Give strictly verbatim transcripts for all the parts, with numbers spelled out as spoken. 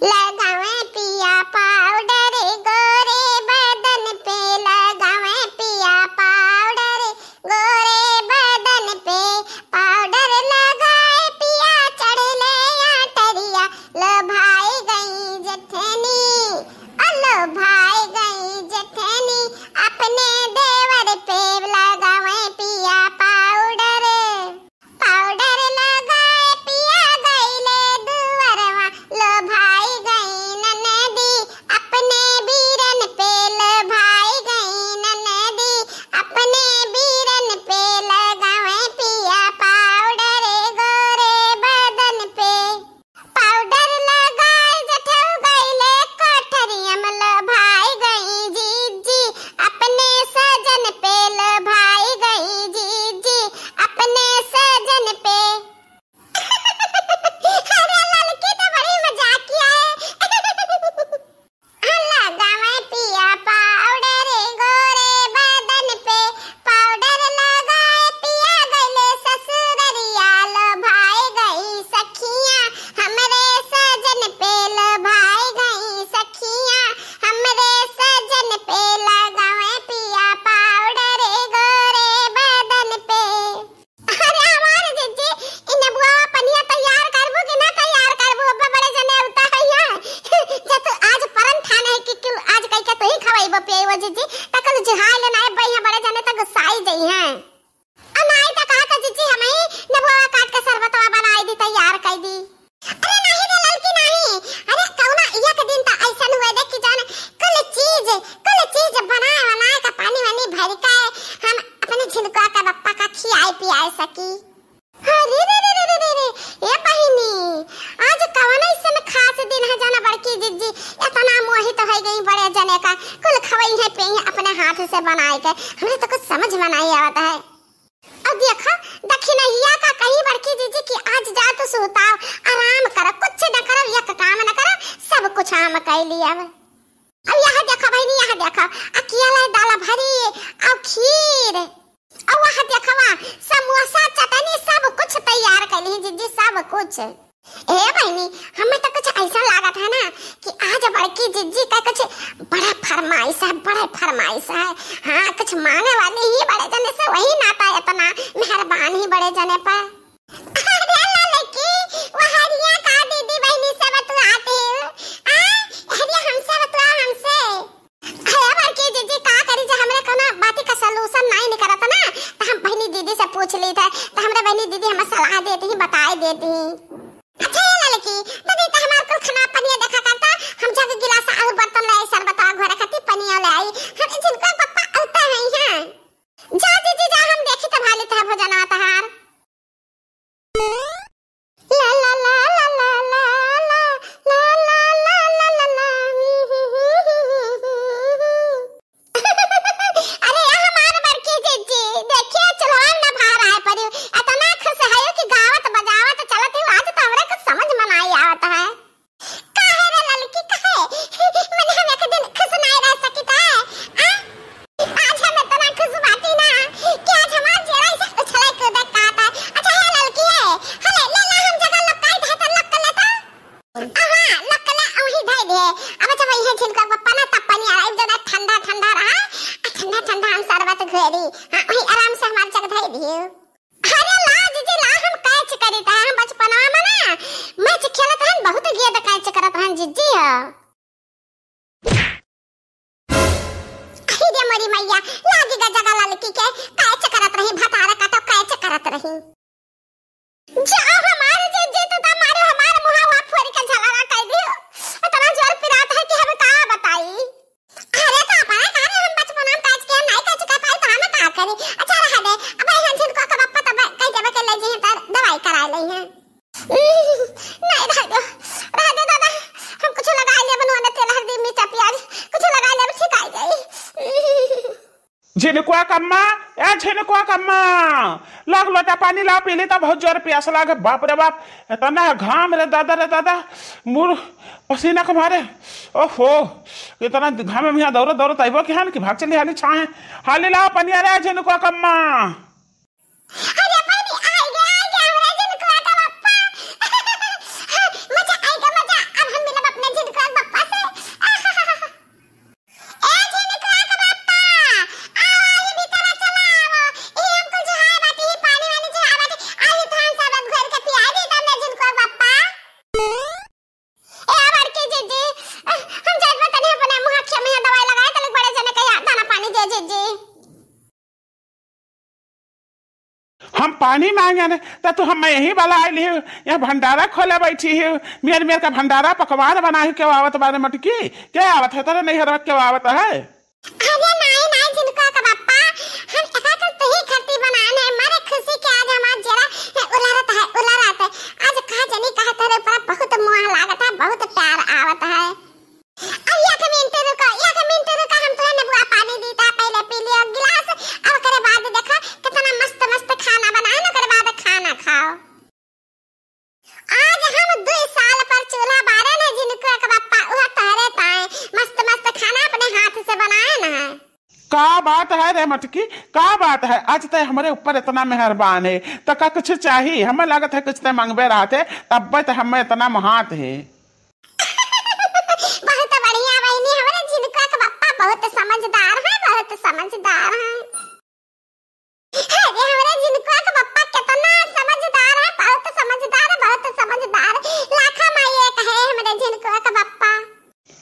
लगावे पिया पाउडर गोरे बदन पे, लगावे पिया पाउडर गोरे बदन पे, पाउडर लगाए पिया चढ़ले आटरिया, लो भाई गई जेठनी, ओ लो भाई गई जेठनी, अपने देवर पे लगावे पिया पाउडर। पाउडर लगाए पिया गईले दुअरवा, लो भाई गई ननदी, अपने बीरन पे लो भाई गई ननदी, अपने बीरन पे लगावे पिया पाउडर गोरे बदन पे। पाउडर लगाए जठऊ गईले कोठरिया में, लो भाई गई जीजी, अपने सजन पे लो भाई गई जीजी, अपने सजन पे। अरे ललकी तो बड़ी मजाकिया है। लगावे पिया पाउडर गोरे बदन पे, पाउडर लगाए पिया गईले ससुररिया, लो भाई गई सखिया हमरे सजन पे, लो भाई गई सखिया हमरे सजन पे, लगावे पिया पाउडर गोरे बदन पे। अरे हमार जीजी, इ नेबुआ पनिया तैयार करबू कि ना तैयार करबू? अब्बे बड़े जने उता है यहाँ। जब तू आज परन ठान है कि क्यों आज कई के तू ही खवाइबो पियाइबो जीजी, त कल जुहाई लेना है, बइया बड़े जने त गुस्साई जई हैं। आ नाई त कहा त जीजी, हम ही नेबुआ काट के शरबतवा बनाई दी, तैयार कर दी। अरे नहीं रे ललकी नहीं, अरे कौना एक दिन त ऐसन हुए देख कि जान कुल चीज, कुल चीज बनाए बनाए का पानी वानी भर के हम अपने झिनकुआ के बप्पा का खियाए पियाए सकी। अरे रे रे रे रे रे रे, ए बहिनी, आज कवन ऐसन खास दिन है जाना बड़की जिज्जी इतना मोहित हो गई बड़े जने का, कुल खवई है पे अपने हाथ से बनाए के, हमरे तो कुछ समझ में नहीं आवत है। अब देखो, दखिनहिया का कही बड़की जिज्जी कि आज जा तू सुताओ, आराम करो, कुछ न करो, एक काम न करो, सब कुछ हम कइ लिया। अब यहाँ देखो बहिनी, यहाँ देखो, अकिया लाई दाल भरी, और खीर, और वहाँ देखवा, समोसा, चटनी, सब कुछ तैयार कइ ली जिज्जी, सब कुछ। ए बहिनी, हमें तो कुछ ऐसा लागत है ना कि आज बड़की जिज्जी का कुछ बड़ा फरमाइश है, बड़ा फरमाइश है। हाँ, कुछ मांगे वाली ही बड़े जने से, वही नाता इतना मेहरबान ही बड़े जने पर। अरे ललकी, वो हरिया का दीदी बहिनी से बतलाती हूँ। आ, हरिया हमसे बतला, हमसे। अरे बड़की जिज्जी का करी जे हमरे कोनो बाती का solution नहीं निकलत ना, त हम बहिनी दीदी से पूछ ली थे, त हमरे बहिनी दीदी हमें सलाह देती ही, बताए देती ही। अच्छा ये ललकी, तभी त हमार कुल खाना पनिया देखा करता, हम जग गिलास और बर्तन ले आई, शरबत और घोरे खातिर पनिया ले आई, हम जिनको पप्पा औते हैं यहाँ। जा जिज्जी जा, हम देखी त भाली त भोजनवा तहार। अरे, हमार बड़की जिज्जी, देखिए, चुल्हा में ना भार आए पड़ी। इतना खुश है कि गावत बजावत चलत ही, आज तो हमरे कुछ समझ में नहीं आवत है। काहे रे ललकी, काहे? मने हम एक दिन खुश नहीं रह सकित है, आ? आज हम इतना खुश बाटी ना कि आज हमार जियरा ऐसे उछले कूदे कहत है। अच्छा हे ललकी हे, हले ले ला हम जगह लपकाई दे त लपक लेता। हाँ, लपक ले, वही धई दे। अब जब वही झिनका पप्पा ना तब पनिया आई, जब ठंडा ठंडा रहा, आ ठंडा ठंडा हम शरबत घोरी। हाँ, वही आराम से हमार जगह धई दियो। अरे ला जिज्जी ला, हम कैच करी त हम बचपनवा में ना मैच खेलत हन, बहुत गेंद कैच करत हन जिज्जी हो। अरे रे मोरी मैया, लागी गा जगह ललकी के, कैच करत रही, भतारा काटो कैच करत रही। जा हमारे जिज्जी, तू तो मारे हमारे मुहावा फोड़ के झगड़ा कर दियो। इतना जोर पिरात है कि हम का बताई। अरे का पाए, का रे, हम बचपन में काज के नहीं काज कर पाई, तो हम का करी? अच्छा, रह दे, अब यहाँ झिनको का बप्पा तब कह देवे के ले जी, तर दवाई करा ले हैं। नहीं, रह दो, रह दो दादा, हम कुछ लगा ले, बनवा दे, तेल, हल्दी, मिर्चा, प्याज, कुछ लगा ले, ठीक आ जाई। झिनकुआ कम्मा, ए झिनकुआ कम्मा, लाग लोटा पानी ला, पी ली, तब बहुत जोर प्यास लागे। बाप रे बाप, इतना घाम रे दादा, रे दादा, मुर पसीना के मारे। ओहो, इतना घाम में यहाँ दौड़त दौड़त आइबो कि हन कि भाग चली हाली छाहे। हाली लाओ पनिया रे झिनकुआ कम्मा। अरे बहिनी, आइगे, आइगे, हमरा झिनकुआ का बप्पा। मजा आइगे, मजा। अब हम मिलब अपने पानी मांगे ने, त तू हमें यहीं बलाइ लिहू, यहाँ भंडारा खोले बैठी हू। मेर मेर का भंडारा पकवान बनाई के आवत बारे मटकी, के आवत है तोरे नैहरवा के आवत है? अरे नाई, नाई, झिनकुआ का बप्पा, हम एका कर तही खातिर बनाए हैं, मारे खुशी के आज हमार जेरा उलरत है, उलरत है। आज कहा जनी कहा तोरे ऊपर बहुत मोह लागत है, बहुत प्यार आवत है। अब एक मिनट रुको, एक मिनट रुको, हम तोहे नेबुआ पानी दीता, पहले पी लियो गिलास, अब ओकरे बाद देखो कितना मस्त मस्त खाना बनाए ना, ओकरे बाद खाना खाओ। आज हम दुई साल पर चूल्हा बारे न झिनकुआ के बप्पा, उहे तोहरे ताए मस्त मस्त खाना अपने हाथ से बनाए न है। का बात है रे मटकी, का बात है? आज ते हमरे ऊपर इतना मेहरबान है, त का कुछ चाही? हमें लागत है कुछ ते मंगबे रहते, तब्बे ते हमें इतना मोहात है। बहुत बढ़िया बहिनी, हमरे झिनकुआ के बप्पा बहुत समझदार है, बहुत समझदार है। अरे, हमरे झिनकुआ के बप्पा कितना समझदार है, बहुत समझदार, बहुत समझदार। लाखा माई एक है हमरे झिनकुआ के बप्पा।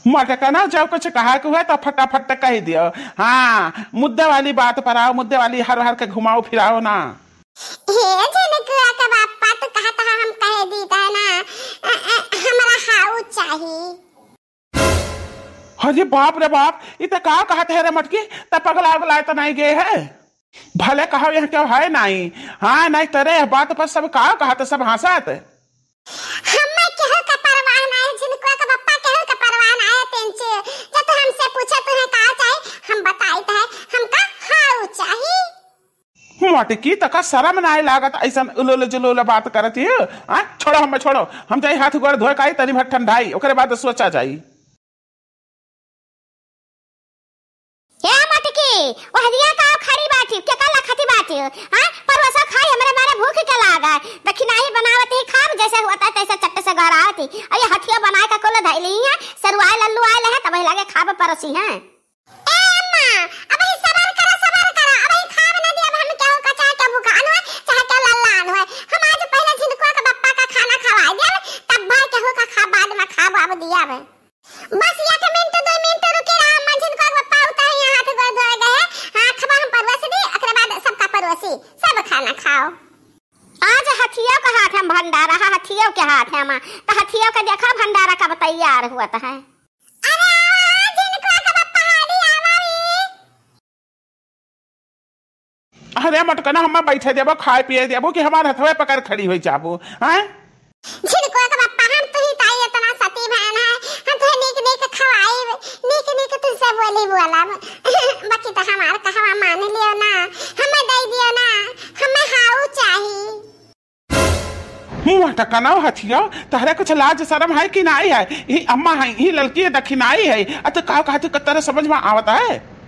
मटकना, जब कुछ कहा के हुए तो फटाफट कह दियो। हाँ, मुद्दे वाली बात पर आओ, मुद्दे वाली हर हर के घुमाओ फिराओ ना। हे झिनकुआ के बप्पा, तू कहत है हम कह दीत है ना, अ, अ, हमरा हाउ चाही। अरे बाप रे बाप, इ त का कहत है रे मटकी, त पगला उगला त नहीं गए है? भले कहो यहाँ केहू है नहीं, हाँ नहीं तरे यह बात पर सब का कहत, सब हंसत। हमें केहू का परवाह नहीं, झिनकुआ का बप्पा केहू का परवाह नहीं है, तेंचे। जब तू हमसे पूछे तुम्हें का चाही, हम बताइत है, हमका हाउ चाही। मटकी, तका शरम नाय लागत, ऐसन उलोल जुलोल बात करत ही? आ, छोड़ो हमें, छोड़ो, हम जाई हाथ गोड़ धोए काई, तनी भर ठंडाई, ओकरे बाद सोचा जाई। ए मटकी, ओहरिया का खड़ी बाटी, के का लखती बाटी? हाँ, परोसा खाई, हमरे मारे भूख के लागा। दखिनाही बनावत ही खाब, जैसे हुआ था तैसे चट्ट से घर आवत ही। अरे हथिया बनाए का कोलो धैली है, सरुआए लल्लू आए ले है, तब लगे खाब परोसी हैं। ए अम्मा, अबही सबर करा, सबर करा, अबही खाब ना दिया, अब हम केहू का चाहे केहू भूखान होए, चाहे केहू लल्लान होए। हम आज पहले झिनकुआ के बप्पा का खाना खवाए दिया, तब भाई केहू का खा बाद में खाब अब दिया अब। बस एक मिनट, दो मिनट रुकी रहा, अम्मा झिनकुआ के बप्पा उतारे यहाँ हाथ गोड़ धोए गए हैं। हाँ, खाबा हम परोस दी, ओकरे बाद सबका परोसी, सब खाना खाओ। आज हथियो के हाथ हम भंडारा है, हथियो के हाथ है हम, तो हथियो के देखा भंडारा कब तैयार हुआ है। अरे आवा, झिनकुआ के बप्पा हाली आवा रे। अरे मटकना, हमें बैठे देबो, खाए पिए देबो कि हमार हथवे पकड़ खड़ी होई जाबो, हैं? झिनकुआ के बप्पा, हम तुही ताई इतना सती बहन है, हम तुहे नीक नीक खवाई, नीक नीक तुझसे बोली बोलब। बाकी तो हमार कहवा मान लियो ना, हमें दे दियो ना, हमें हाउ चाही। मुँह टकनाओ हथिया, तहरे कुछ लाज शरम है कि नाई है? ई अम्मा है, ई ललकी दखिनाई है। अ तो का कहत ही, तहरे समझ में आवत है?